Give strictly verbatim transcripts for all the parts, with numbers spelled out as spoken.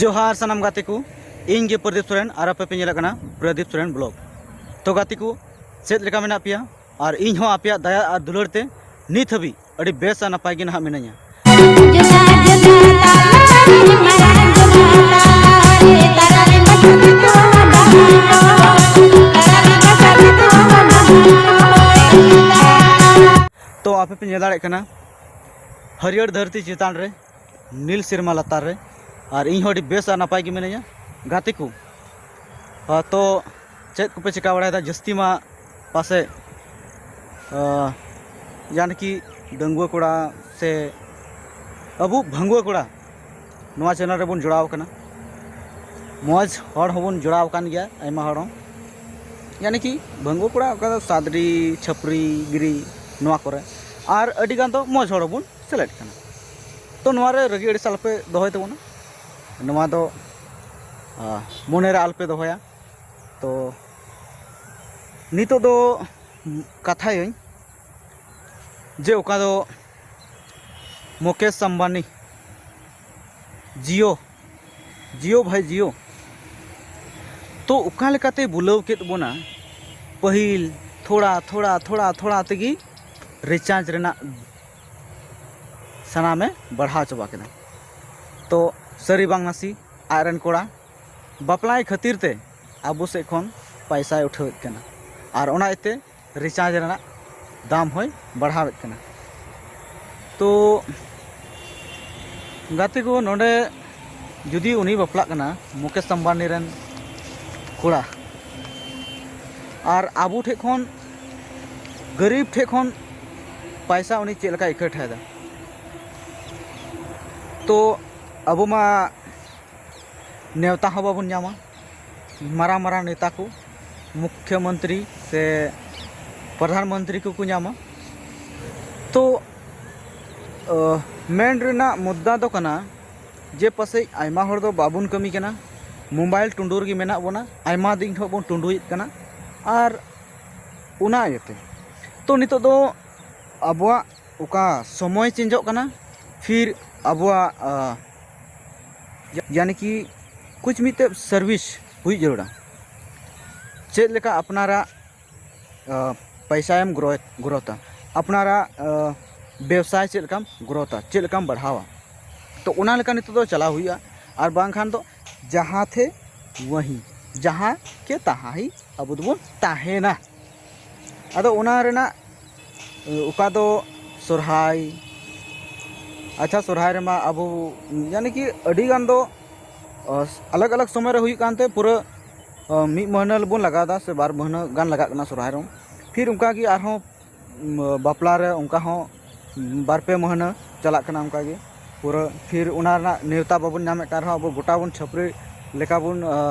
ᱡᱚᱦᱟᱨ ᱥᱟᱱᱟᱢ ᱜᱟᱛᱮ ᱠᱚ, ᱤᱧ ᱜᱮ ᱯᱨᱚᱫᱤᱯ ᱥᱚᱨᱮᱱ ᱟᱨ ᱟᱯᱮ ᱯᱮ ᱧᱮᱞᱮᱫ ᱠᱟᱱᱟ ᱯᱨᱚᱫᱤᱯ ᱥᱚᱨᱮᱱ ᱵᱞᱚᱜ᱾ ᱛᱚ ᱜᱟᱛᱮ ᱠᱚ, ᱪᱮᱫ ᱞᱮᱠᱟ ᱢᱮᱱᱟᱜ ᱯᱮᱭᱟ? ᱟᱨ ᱤᱧ ᱦᱚᱸ ᱟᱯᱮᱭᱟᱜ ᱫᱟᱭᱟ ᱟᱨ ᱫᱩᱞᱟᱹᱲ ᱛᱮ ᱱᱤᱛ ᱦᱟᱹᱵᱤᱡ ᱟᱹᱰᱤ ᱵᱮᱥ ᱟᱨ ᱱᱟᱯᱟᱭ ᱜᱮ ᱱᱟᱦᱟᱜ ᱢᱤᱱᱟᱹᱧᱟ᱾ ᱛᱚ ᱟᱯᱮ ᱯᱮ ᱧᱮᱞ ᱫᱟᱲᱮᱭᱟᱜ ᱠᱟᱱᱟ ᱦᱟᱹᱨᱭᱟᱹᱲ ᱫᱷᱟᱹᱨᱛᱤ ᱪᱮᱛᱟᱱ ᱨᱮ ᱱᱤᱞ ᱥᱮᱨᱢᱟ ᱞᱟᱛᱟᱨ ᱨᱮ, ᱟᱨ ᱤᱧ ᱦᱚᱸ ᱟᱹᱰᱤ ᱵᱮᱥ ᱟᱨ ᱱᱟᱯᱟᱭ ᱜᱮ ᱢᱤᱱᱟᱹᱧᱟ ᱜᱟᱛᱮ ᱠᱚ᱾ ᱟᱨ ᱛᱚ ᱪᱮᱫ ᱠᱚᱯᱮ ᱪᱤᱠᱟ ᱵᱟᱲᱟᱭᱮᱫᱟ? ᱡᱟᱹᱥᱛᱤ ᱢᱟ ᱯᱟᱥᱮᱡ, ᱟᱸ, ᱡᱟᱦᱟᱸ ᱠᱤ ᱰᱟᱺᱜᱩᱣᱟᱹ ᱠᱚᱲᱟ ᱥᱮ ᱟᱵᱚ ᱵᱷᱟᱺᱜᱩᱣᱟᱹ ᱠᱚᱲᱟ ᱱᱚᱣᱟ ᱪᱮᱱᱮᱞ ᱨᱮᱵᱚᱱ ᱡᱚᱲᱟᱣ ᱟᱠᱟᱱᱟ᱾ ᱢᱚᱡᱽ ᱦᱚᱲ ᱦᱚᱸᱵᱚᱱ ᱡᱚᱲᱟᱣ ᱟᱠᱟᱱ ᱜᱮᱭᱟ, ᱟᱭᱢᱟ ᱦᱚᱲ ᱦᱚᱸ, ᱭᱟᱱᱤ ᱠᱤ ᱵᱷᱟᱺᱜᱩᱣᱟᱹ ᱠᱚᱲᱟ ᱚᱠᱟ ᱫᱚ ᱥᱟᱫᱽᱨᱤ, ᱪᱷᱟᱹᱯᱨᱤ, ᱜᱤᱨᱤ, ᱱᱚᱣᱟ ᱠᱚᱨᱮ, ᱟᱨ ᱟᱹᱰᱤ ᱜᱟᱱ ᱫᱚ ᱢᱚᱡᱽ ᱦᱚᱲ ᱦᱚᱸᱵᱚᱱ ᱥᱮᱞᱮᱫ ᱠᱟᱱᱟ᱾ ᱛᱚ ᱱᱚᱣᱟ ᱨᱮ ᱨᱟᱹᱜᱤ ᱟᱹᱲᱤᱥ ᱟᱞᱚᱯᱮ ᱫᱚᱦᱚᱭ ᱛᱟᱵᱚᱱᱟ᱾ ᱱᱚᱣᱟ ᱫᱚ, ᱟ, ᱢᱚᱱᱮ ᱨᱮ ᱟᱞᱚᱯᱮ ᱫᱚᱦᱚᱭᱟ᱾ ᱛᱚ ᱱᱤᱛᱚᱜ ᱫᱚ ᱠᱟᱛᱷᱟᱭᱟᱹᱧ ᱡᱮ ᱚᱠᱟ ᱫᱚ ᱢᱩᱠᱮᱥ ᱟᱢᱵᱟᱱᱤ, ᱡᱤᱭᱳ, ᱡᱤᱭᱳ ᱵᱷᱟᱭ ᱡᱤᱭᱳ, ᱛᱚ ᱚᱠᱟ ᱞᱮᱠᱟᱛᱮ ᱵᱩᱞᱟᱹᱣ ᱠᱮᱫ ᱵᱚᱱᱟ? ᱯᱟᱹᱦᱤᱞ ᱛᱷᱚᱲᱟ ᱛᱷᱚᱲᱟ ᱛᱷᱚᱲᱟ ᱛᱷᱚᱲᱟ ᱛᱮᱜᱮ ᱨᱤᱪᱟᱨᱡᱽ ᱨᱮᱱᱟᱜ ᱥᱟᱱᱟᱢᱮ ᱵᱟᱲᱦᱟᱣ ᱪᱟᱵᱟ ᱠᱮᱫᱟ᱾ ᱛᱚ ᱥᱟᱹᱨᱤ ᱵᱟᱝ ᱱᱟᱥᱮ ᱟᱡ ᱨᱮᱱ ᱠᱚᱲᱟ ᱵᱟᱯᱞᱟᱭ ᱠᱷᱟᱹᱛᱤᱨ ᱛᱮ ᱟᱵᱚ ᱥᱮᱫ ᱠᱷᱚᱱ ᱯᱟᱭᱥᱟᱭ ᱩᱴᱷᱟᱹᱣᱮᱫ ᱠᱟᱱᱟ, ᱟᱨ ᱚᱱᱟ ᱤᱭᱟᱹᱛᱮ ᱨᱤᱪᱟᱨᱡᱽ ᱨᱮᱱᱟᱜ ᱫᱟᱢ ᱦᱚᱸᱭ ᱵᱟᱲᱦᱟᱣᱮᱫ ᱠᱟᱱᱟ᱾ ᱛᱚ ᱜᱟᱛᱮ ᱠᱚ, ᱱᱚᱰᱮ ᱡᱩᱫᱤ ᱩᱱᱤ ᱵᱟᱯᱞᱟᱜ ᱠᱟᱱᱟ ᱢᱩᱠᱮᱥ ᱟᱢᱵᱟᱱᱤ ᱨᱮᱱ ᱠᱚᱲᱟ, ᱟᱨ ᱟᱵᱚ ᱴᱷᱮᱡ ᱠᱷᱚᱱ, ᱜᱟᱹᱨᱤᱵ ᱴᱷᱮᱡ ᱠᱷᱚᱱ ᱯᱟᱭᱥᱟ ᱩᱱᱤ ᱪᱮᱫ ᱞᱮᱠᱟᱭ ᱤᱠᱟᱹᱴᱷᱟᱭᱮᱫᱟ? ᱛᱚ ᱟᱵᱚ ᱢᱟ ᱱᱮᱣᱛᱟ ᱦᱚᱸ ᱵᱟᱵᱚᱱ ᱧᱟᱢᱟ᱾ ᱢᱟᱨᱟᱝ ᱢᱟᱨᱟᱝ ᱱᱮᱛᱟ ᱠᱚ, ᱢᱩᱠᱷᱭᱚ ᱢᱚᱱᱛᱨᱤ ᱥᱮ ᱯᱨᱚᱫᱷᱟᱱ ᱢᱚᱱᱛᱨᱤ ᱠᱚᱠᱚ ᱧᱟᱢᱟ᱾ ᱛᱚ ᱢᱮᱱ ᱨᱮᱱᱟᱜ ᱢᱩᱫᱽᱫᱟ ᱫᱚ ᱠᱟᱱᱟ ᱡᱮ ᱯᱟᱥᱮᱡ ᱟᱭᱢᱟ ᱦᱚᱲ ᱫᱚ ᱵᱟᱵᱚᱱ ᱠᱟᱹᱢᱤ ᱠᱟᱱᱟ, ᱢᱳᱵᱟᱭᱤᱞ ᱴᱩᱸᱰᱩ ᱨᱮᱜᱮ ᱢᱮᱱᱟᱜ ᱵᱚᱱᱟ, ᱟᱭᱢᱟ ᱫᱤᱱ ᱠᱷᱚᱱ ᱵᱚᱱ ᱴᱩᱸᱰᱩᱭᱮᱫ ᱠᱟᱱᱟ᱾ ᱟᱨ ᱚᱱᱟ ᱤᱭᱟᱹᱛᱮ ᱛᱚ ᱱᱤᱛᱚᱜ ᱫᱚ ᱟᱵᱚᱣᱟᱜ ᱚᱠᱟ ᱥᱚᱢᱚᱭ ᱪᱮᱧᱡᱚᱜ ᱠᱟᱱᱟ, ᱯᱷᱤᱨ ᱟᱵᱚᱣᱟᱜ, ᱟ, ᱭᱟᱱᱤ ᱠᱤ ᱠᱩᱪ ᱢᱤᱫᱴᱮᱡ ᱥᱟᱨᱵᱷᱤᱥ ᱦᱩᱭᱩᱜ ᱡᱟᱹᱨᱩᱲᱟ᱾ ᱪᱮᱫ ᱞᱮᱠᱟ ᱟᱯᱱᱟᱨᱟᱜ ᱯᱚᱭᱥᱟᱭᱮᱢ ᱜᱨᱳᱛᱷᱟ, ᱟᱯᱱᱟᱨᱟᱜ ᱵᱮᱵᱽᱥᱟᱭ ᱪᱮᱫ ᱞᱮᱠᱟᱢ ᱜᱨᱳᱛᱷᱟ, ᱪᱮᱫ ᱞᱮᱠᱟᱢ ᱵᱟᱲᱦᱟᱣᱟ᱾ ᱛᱚ ᱚᱱᱟ ᱞᱮᱠᱟ ᱱᱤᱛᱚᱜ ᱫᱚ ᱪᱟᱞᱟᱣ ᱦᱩᱭᱩᱜᱼᱟ᱾ ᱟᱨ ᱵᱟᱝᱠᱷᱟᱱ ᱫᱚ ᱡᱟᱦᱟᱸ ᱛᱷᱮ ᱣᱟᱦᱤ, ᱡᱟᱦᱟᱸ ᱠᱮ ᱛᱟᱦᱟᱸ ᱦᱤ ᱟᱵᱚ ᱫᱚᱵᱚᱱ ᱛᱟᱦᱮᱱᱟ᱾ ᱟᱫᱚ ᱚᱱᱟ ᱨᱮᱱᱟᱜ ᱚᱠᱟ ᱫᱚ ᱥᱚᱨᱦᱟᱭ, ᱟᱪᱪᱷᱟ, ᱥᱚᱨᱦᱟᱭ ᱨᱮᱢᱟ ᱟᱵᱚ ᱭᱟᱱᱤ ᱠᱤ ᱟᱹᱰᱤ ᱜᱟᱱ ᱫᱚ ᱟᱞᱟᱜᱽ ᱟᱞᱟᱜᱽ ᱥᱚᱢᱚᱭ ᱨᱮ ᱦᱩᱭᱩᱜ ᱠᱟᱱᱛᱮ ᱯᱩᱨᱟᱹ ᱢᱤᱫ ᱢᱟᱹᱦᱱᱟᱹ ᱵᱚᱱ ᱞᱟᱜᱟᱣ ᱮᱫᱟ ᱥᱮ ᱵᱟᱨ ᱢᱟᱹᱦᱱᱟᱹ ᱜᱟᱱ ᱞᱟᱜᱟᱜ ᱠᱟᱱᱟ ᱥᱚᱨᱦᱟᱭ ᱨᱮᱦᱚᱸ᱾ ᱯᱷᱤᱨ ᱚᱱᱠᱟ ᱜᱮ ᱟᱨᱦᱚᱸ ᱵᱟᱯᱞᱟ ᱨᱮ ᱚᱱᱠᱟ ᱦᱚᱸ ᱵᱟᱨ ᱯᱮ ᱢᱟᱹᱦᱱᱟᱹ ᱪᱟᱞᱟᱜ ᱠᱟᱱᱟ ᱚᱱᱠᱟ ᱜᱮ ᱯᱩᱨᱟᱹ᱾ ᱯᱷᱤᱨ ᱚᱱᱟ ᱨᱮᱱᱟᱜ ᱱᱮᱣᱛᱟ ᱵᱟᱵᱚᱱ ᱧᱟᱢᱮᱫ ᱠᱟᱱ ᱨᱮᱦᱚᱸ ᱟᱵᱚ ᱜᱚᱴᱟ ᱵᱚᱱ ᱪᱷᱟᱹᱯᱨᱤ ᱞᱮᱠᱟ ᱵᱚᱱ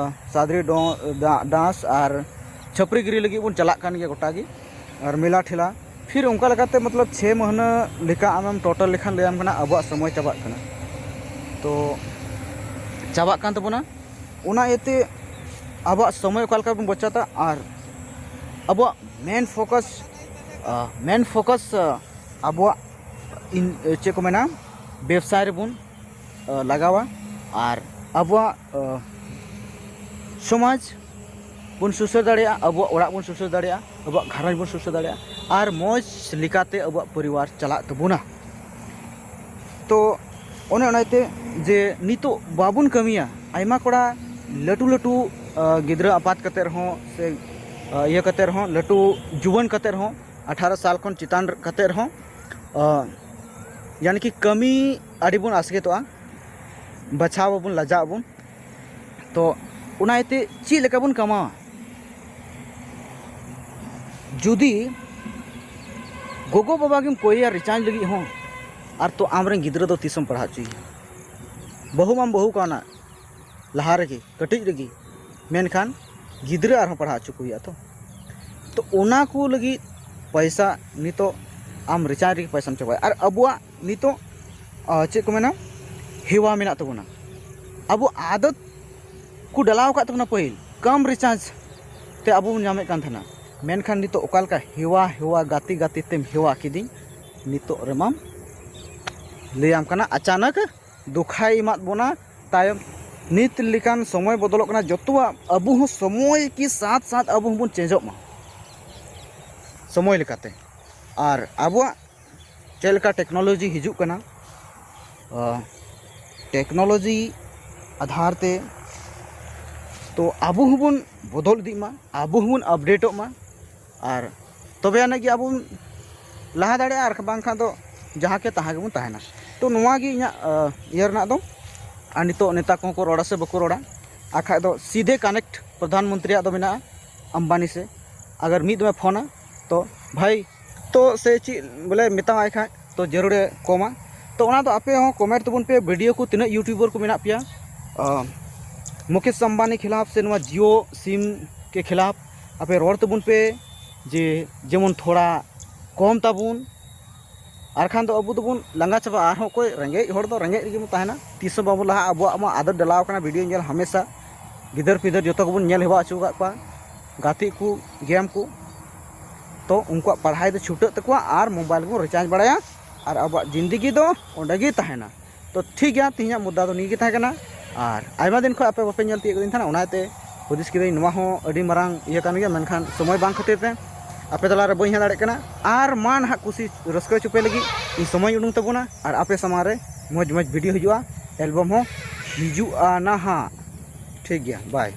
ᱥᱟᱫᱽᱨᱤ ᱰᱚ-, ᱰᱟ-, ᱰᱟᱱᱥ ᱟᱨ ᱪᱷᱟᱹᱯᱨᱤ ᱜᱤᱨᱤ ᱞᱟᱹᱜᱤᱫ ᱵᱚᱱ ᱪᱟᱞᱟᱜ ᱠᱟᱱ ᱜᱮᱭᱟ ᱜᱚᱴᱟ ᱜᱮ᱾ ᱟᱨ ᱢᱮᱞᱟ ᱴᱷᱮᱞᱟ ᱯᱷᱤᱨ ᱚᱱᱠᱟ ᱞᱮᱠᱟᱛᱮ ᱢᱚᱛᱞᱚᱵ ᱪᱷᱮ ᱢᱟᱹᱦᱱᱟᱹ ᱞᱮᱠᱟ ᱟᱢᱮᱢ ᱴᱳᱴᱟᱞ ᱞᱮᱠᱷᱟᱱ ᱞᱟᱹᱭᱟᱢ ᱠᱟᱱᱟ ᱟᱵᱚᱣᱟᱜ ᱥᱚᱢᱚᱭ ᱪᱟᱵᱟᱜ ᱠᱟᱱᱟ᱾ ᱛᱚ ᱪᱟᱵᱟᱜ ᱠᱟᱱ ᱛᱟᱵᱚᱱᱟ᱾ ᱚᱱᱟ ᱤᱭᱟᱹᱛᱮ ᱟᱵᱚᱣᱟᱜ ᱥᱚᱢᱚᱭ ᱚᱠᱟ ᱞᱮᱠᱟ ᱵᱚᱱ ᱵᱟᱪᱟᱛᱟ ᱟᱨ ᱟᱵᱚᱣᱟᱜ ᱢᱮᱱ ᱯᱷᱳᱠᱟᱥ, ᱢᱮᱱ ᱯᱷᱳᱠᱟᱥ ᱟᱵᱚᱣᱟᱜ ᱤᱱ-, ᱪᱮᱫ ᱠᱚ ᱢᱮᱱᱟ, ᱵᱮᱵᱽᱥᱟᱭ ᱨᱮᱵᱚᱱ ᱞᱟᱜᱟᱣᱟ ᱟᱨ ᱟᱵᱚᱣᱟᱜ ᱥᱚᱢᱟᱡᱽ ᱵᱚᱱ ᱥᱩᱥᱟᱹᱨ ᱫᱟᱲᱮᱭᱟᱜᱼᱟ, ᱟᱵᱚᱣᱟᱜ ᱚᱲᱟᱜ ᱵᱚᱱ ᱥᱩᱥᱟᱹᱨ ᱫᱟᱲᱮᱭᱟᱜᱼᱟ, ᱟᱵᱚᱣᱟᱜ ᱜᱷᱟᱨᱚᱸᱡᱽ ᱵᱚᱱ ᱥᱩᱥᱟᱹᱨ ᱫᱟᱲᱮᱭᱟᱜᱼᱟ ᱟᱨ ᱢᱚᱡᱽ ᱞᱮᱠᱟᱛᱮ ᱟᱵᱚᱣᱟᱜ ᱯᱚᱨᱤᱵᱟᱨ ᱪᱟᱞᱟᱜ ᱛᱟᱵᱚᱱᱟ᱾ ᱛᱚ ᱚᱱᱮ ᱚᱱᱟᱛᱮ ᱡᱮ ᱱᱤᱛᱚᱜ ᱵᱟᱵᱚᱱ ᱠᱟᱹᱢᱤᱭᱟ, ᱟᱭᱢᱟ ᱠᱚᱲᱟ ᱞᱟᱹᱴᱩ ᱞᱟᱹᱴᱩ ᱜᱤᱫᱽᱨᱟᱹ ᱟᱯᱟᱛ ᱠᱟᱛᱮ ᱨᱮᱦᱚᱸ ᱥᱮ ᱤᱭᱟᱹ ᱠᱟᱛᱮ ᱨᱮᱦᱚᱸ, ᱞᱟᱹᱴᱩ ᱡᱩᱣᱟᱹᱱ ᱠᱟᱛᱮ ᱨᱮᱦᱚᱸ, ᱟᱴᱷᱟᱨᱚ ᱥᱟᱞ ᱠᱷᱚᱱ ᱪᱮᱛᱟᱱ ᱠᱟᱛᱮ ᱨᱮᱦᱚᱸ ᱭᱟᱱᱤ ᱠᱤ ᱠᱟᱹᱢᱤ ᱟᱹᱰᱤ ᱵᱚᱱ ᱟᱥᱠᱮᱛᱚᱜᱼᱟ, ᱵᱟᱪᱷᱟᱣ ᱟᱵᱚᱱ, ᱞᱟᱡᱟᱜ ᱟᱵᱚᱱ᱾ ᱛᱚ ᱚᱱᱟ ᱤᱭᱟᱹᱛᱮ ᱪᱮᱫ ᱞᱮᱠᱟ ᱵᱚᱱ ᱠᱟᱢᱟᱣᱟ? ᱡᱩᱫᱤ ᱜᱚᱜᱚ ᱵᱟᱵᱟ ᱜᱮᱢ ᱠᱚᱭᱮᱭᱟ ᱨᱤᱪᱟᱨᱡᱽ ᱞᱟᱹᱜᱤᱫ ᱦᱚᱸ, ᱟᱨ ᱛᱚ ᱟᱢᱨᱮᱱ ᱜᱤᱫᱽᱨᱟᱹ ᱫᱚ ᱛᱤᱥᱮᱢ ᱯᱟᱲᱦᱟᱣ ᱦᱚᱪᱚᱭᱮᱭᱟ? ᱵᱟᱹᱦᱩ ᱢᱟᱢ ᱵᱟᱹᱦᱩ ᱠᱟᱣᱱᱟ ᱞᱟᱦᱟ ᱨᱮᱜᱮ, ᱠᱟᱹᱴᱤᱡ ᱨᱮᱜᱮ, ᱢᱮᱱᱠᱷᱟᱱ ᱜᱤᱫᱽᱨᱟᱹ ᱟᱨᱦᱚᱸ ᱯᱟᱲᱦᱟᱣ ᱦᱚᱪᱚ ᱠᱚ ᱦᱩᱭᱩᱜᱼᱟ᱾ ᱛᱚ, ᱛᱚ ᱚᱱᱟ ᱠᱚ ᱞᱟᱹᱜᱤᱫ ᱯᱚᱭᱥᱟ ᱱᱤᱛᱚᱜ ᱟᱢ ᱨᱤᱪᱟᱨᱡᱽ ᱨᱮᱜᱮ ᱯᱚᱭᱥᱟᱢ ᱪᱟᱵᱟᱭᱟ᱾ ᱟᱨ ᱟᱵᱚᱣᱟᱜ ᱱᱤᱛᱚᱜ ᱪᱮᱫ ᱠᱚ ᱢᱮᱱᱟ, ᱦᱮᱣᱟ ᱢᱮᱱᱟᱜ ᱛᱟᱵᱚᱱᱟ, ᱟᱵᱚ ᱟᱫᱚᱛ ᱠᱚ ᱰᱟᱞᱟᱣ ᱟᱠᱟᱫ ᱛᱟᱵᱚᱱᱟ ᱯᱟᱹᱦᱤᱞ ᱠᱚᱢ ᱨᱤᱪᱟᱨᱡᱽ ᱛᱮ ᱟᱵᱚ ᱵᱚᱱ ᱧᱟᱢᱮᱫ ᱠᱟᱱ ᱛᱟᱦᱮᱱᱟ᱾ ᱢᱮᱱᱠᱷᱟᱱ ᱱᱤᱛᱚᱜ ᱚᱠᱟ ᱞᱮᱠᱟ ᱦᱮᱣᱟ ᱦᱮᱣᱟ ᱜᱟᱛᱮ ᱜᱟᱛᱮ ᱛᱮᱢ ᱦᱮᱣᱟ ᱠᱤᱫᱤᱧ, ᱱᱤᱛᱚᱜ ᱨᱮᱢᱟᱢ ᱞᱟᱹᱭᱟᱢ ᱠᱟᱱᱟ ᱟᱪᱟᱱᱚᱠ ᱫᱩᱠᱷᱟᱭ ᱮᱢᱟᱫ ᱵᱚᱱᱟ᱾ ᱛᱟᱭᱚᱢ ᱱᱤᱛ ᱞᱮᱠᱟᱱ ᱥᱚᱢᱚᱭ ᱵᱚᱫᱚᱞᱚᱜ ᱠᱟᱱᱟ, ᱡᱚᱛᱚᱣᱟᱜ ᱟᱵᱚ ᱦᱚᱸ ᱥᱚᱢᱚᱭ ᱠᱤ ᱥᱟᱛ ᱥᱟᱛ ᱟᱵᱚ ᱦᱚᱸᱵᱚᱱ ᱪᱮᱧᱡᱚᱜ ᱢᱟ ᱥᱚᱢᱚᱭ ᱞᱮᱠᱟᱛᱮ᱾ ᱟᱨ ᱟᱵᱚᱣᱟᱜ ᱪᱮᱫ ᱞᱮᱠᱟ ᱴᱮᱠᱱᱳᱞᱚᱡᱤ ᱦᱤᱡᱩᱜ ᱠᱟᱱᱟ, ᱴᱮᱠᱱᱳᱞᱚᱡᱤ ᱟᱫᱷᱟᱨ ᱛᱮ ᱛᱚ ᱟᱵᱚ ᱦᱚᱸᱵᱚᱱ ᱵᱚᱫᱚᱞ ᱤᱫᱤᱜ ᱢᱟ, ᱟᱵᱚ ᱦᱚᱸᱵᱚᱱ ᱟᱯᱰᱮᱴᱚᱜ ᱢᱟ᱾ ᱟᱨ ᱛᱚᱵᱮ ᱟᱹᱱᱤᱡ ᱜᱮ ᱟᱵᱚ ᱵᱚᱱ ᱞᱟᱦᱟ ᱫᱟᱲᱮᱭᱟᱜᱼᱟ, ᱟᱨ ᱵᱟᱝᱠᱷᱟᱱ ᱫᱚ ᱡᱟᱦᱟᱸ ᱠᱮ ᱛᱟᱦᱟᱸ ᱜᱮᱵᱚᱱ ᱛᱟᱦᱮᱱᱟ᱾ ᱛᱚ ᱱᱚᱣᱟ ᱜᱮ ᱤᱧᱟᱹᱜ ᱤᱭᱟᱹ ᱨᱮᱱᱟᱜ ᱫᱚ᱾ ᱟᱨ ᱱᱤᱛᱚᱜ ᱱᱮᱛᱟ ᱠᱚᱦᱚᱸ ᱠᱚ ᱨᱚᱲᱟ ᱥᱮ ᱵᱟᱠᱚ ᱨᱚᱲᱟ, ᱟᱨ ᱠᱷᱟᱡ ᱫᱚ ᱥᱤᱫᱷᱮ ᱠᱟᱱᱮᱠᱴ ᱯᱨᱚᱫᱷᱟᱱ ᱢᱚᱱᱛᱨᱤᱭᱟᱜ ᱫᱚ ᱢᱮᱱᱟᱜᱼᱟ ᱟᱢᱵᱟᱱᱤ ᱥᱮ᱾ ᱟᱜᱟᱨ ᱢᱤᱫ ᱫᱚᱢᱮ ᱯᱷᱳᱱᱟ ᱛᱚ ᱵᱷᱟᱭ ᱛᱚ ᱥᱮ ᱪᱮᱫ ᱵᱚᱞᱮ ᱢᱮᱛᱟᱣᱟᱭ ᱠᱷᱟᱡ ᱛᱚ ᱡᱟᱹᱨᱩᱲᱮ ᱠᱚᱢᱟ᱾ ᱛᱚ ᱚᱱᱟ ᱫᱚ ᱟᱯᱮ ᱦᱚᱸ ᱠᱚᱢᱮᱱᱴ ᱛᱟᱵᱚᱱ ᱯᱮ, ᱵᱷᱤᱰᱤᱭᱳ ᱠᱚ ᱛᱤᱱᱟᱹᱜ ᱭᱩᱴᱩᱵᱟᱨ ᱠᱚ ᱢᱮᱱᱟᱜ ᱯᱮᱭᱟ ᱢᱩᱠᱮᱥ ᱟᱢᱵᱟᱱᱤ ᱠᱷᱤᱞᱟᱯ ᱥᱮ ᱱᱚᱣᱟ ᱡᱤᱭᱳ ᱥᱤᱢ ᱠᱮ ᱠᱷᱤᱞᱟᱯ ᱟᱯᱮ ᱨᱚᱲ ᱛᱟᱵᱚᱱ ᱯᱮ, ᱡᱮ ᱡᱮᱢᱚᱱ ᱛᱷᱚᱲᱟ ᱠᱚᱢ ᱛᱟᱵᱚᱱ, ᱟᱨᱠᱷᱟᱱ ᱫᱚ ᱟᱵᱚ ᱫᱚᱵᱚᱱ ᱞᱟᱸᱜᱟ ᱪᱟᱵᱟᱜᱼᱟ᱾ ᱟᱨᱦᱚᱸ ᱚᱠᱚᱭ ᱨᱮᱸᱜᱮᱡ ᱦᱚᱲ ᱫᱚ ᱨᱮᱸᱜᱮᱡ ᱨᱮᱜᱮ ᱵᱚᱱ ᱛᱟᱦᱮᱱᱟ, ᱛᱤᱥ ᱦᱚᱸ ᱵᱟᱵᱚᱱ ᱞᱟᱦᱟᱜᱼᱟ᱾ ᱟᱵᱚᱣᱟᱜ ᱢᱟ ᱟᱫᱚᱛ ᱰᱟᱞᱟᱣ ᱠᱟᱱᱟ ᱵᱷᱤᱰᱤᱭᱳ ᱧᱮᱞ ᱦᱟᱢᱮᱥᱟ, ᱜᱤᱫᱟᱹᱨ ᱯᱤᱫᱟᱹᱨ ᱡᱚᱛᱚ ᱜᱮᱵᱚᱱ ᱧᱮᱞ ᱦᱮᱣᱟ ᱦᱚᱪᱚ ᱟᱠᱟᱫ ᱠᱚᱣᱟ, ᱜᱟᱛᱮᱜ ᱠᱚ, ᱜᱮᱢ ᱠᱚ, ᱛᱚ ᱩᱱᱠᱩᱣᱟᱜ ᱯᱟᱲᱦᱟᱭ ᱫᱚ ᱪᱷᱩᱴᱟᱹᱜ ᱛᱟᱠᱚᱣᱟ ᱟᱨ ᱢᱳᱵᱟᱭᱤᱞ ᱵᱚᱱ ᱨᱤᱪᱟᱨᱡᱽ ᱵᱟᱲᱟᱭᱟ ᱟᱨ ᱟᱵᱚᱣᱟᱜ ᱡᱤᱱᱫᱮᱜᱤ ᱫᱚ ᱚᱸᱰᱮ ᱜᱮ ᱛᱟᱦᱮᱱᱟ᱾ ᱛᱚ ᱴᱷᱤᱠ ᱜᱮᱭᱟ, ᱛᱮᱦᱮᱧᱟᱜ ᱢᱩᱫᱽᱫᱟ ᱫᱚ ᱱᱤᱭᱟᱹ ᱜᱮ ᱛᱟᱦᱮᱸ ᱠᱟᱱᱟ᱾ ᱟᱨ ᱟᱭᱢᱟ ᱫᱤᱱ ᱠᱷᱚᱱ ᱟᱯᱮ ᱵᱟᱯᱮ ᱧᱮᱞ ᱛᱤᱭᱳᱜ ᱠᱟᱫᱤᱧ ᱛᱟᱦᱮᱱᱟ, ᱚᱱᱟᱛᱮ ᱦᱩᱫᱤᱥ ᱠᱤᱫᱟᱹᱧ ᱱᱚᱣᱟ ᱦᱚᱸ ᱟᱹᱰᱤ ᱢᱟᱨᱟᱝ ᱤᱭᱟᱹ ᱠᱟᱱ ᱜᱮᱭᱟ, ᱢᱮᱱᱠᱷᱟᱱ ᱥᱚᱢᱚᱭ ᱵᱟᱝ ᱠᱷᱟᱹᱛᱤᱨ ᱛᱮ ᱟᱯᱮ ᱛᱟᱞᱟᱨᱮ ᱵᱟᱹᱧ ᱦᱮᱡ ᱫᱟᱲᱮᱭᱟᱜ ᱠᱟᱱᱟ᱾ ᱟᱨ ᱢᱟ ᱱᱟᱦᱟᱜ ᱠᱩᱥᱤ ᱨᱟᱹᱥᱠᱟᱹ ᱦᱚᱪᱚ ᱯᱮ ᱞᱟᱹᱜᱤᱫ ᱤᱧ ᱥᱚᱢᱚᱭ ᱩᱰᱩᱝ ᱛᱟᱵᱚᱱᱟ ᱟᱨ ᱟᱯᱮ ᱥᱟᱢᱟᱝ ᱨᱮ ᱢᱚᱡᱽ ᱢᱚᱡᱽ ᱵᱷᱤᱰᱤᱭᱳ ᱦᱤᱡᱩᱜᱼᱟ, ᱮᱞᱵᱟᱢ ᱦᱚᱸ ᱦᱤᱡᱩᱜᱼᱟ ᱱᱟᱦᱟᱜ᱾ ᱴᱷᱤᱠ ᱜᱮᱭᱟ, ᱵᱟᱭ᱾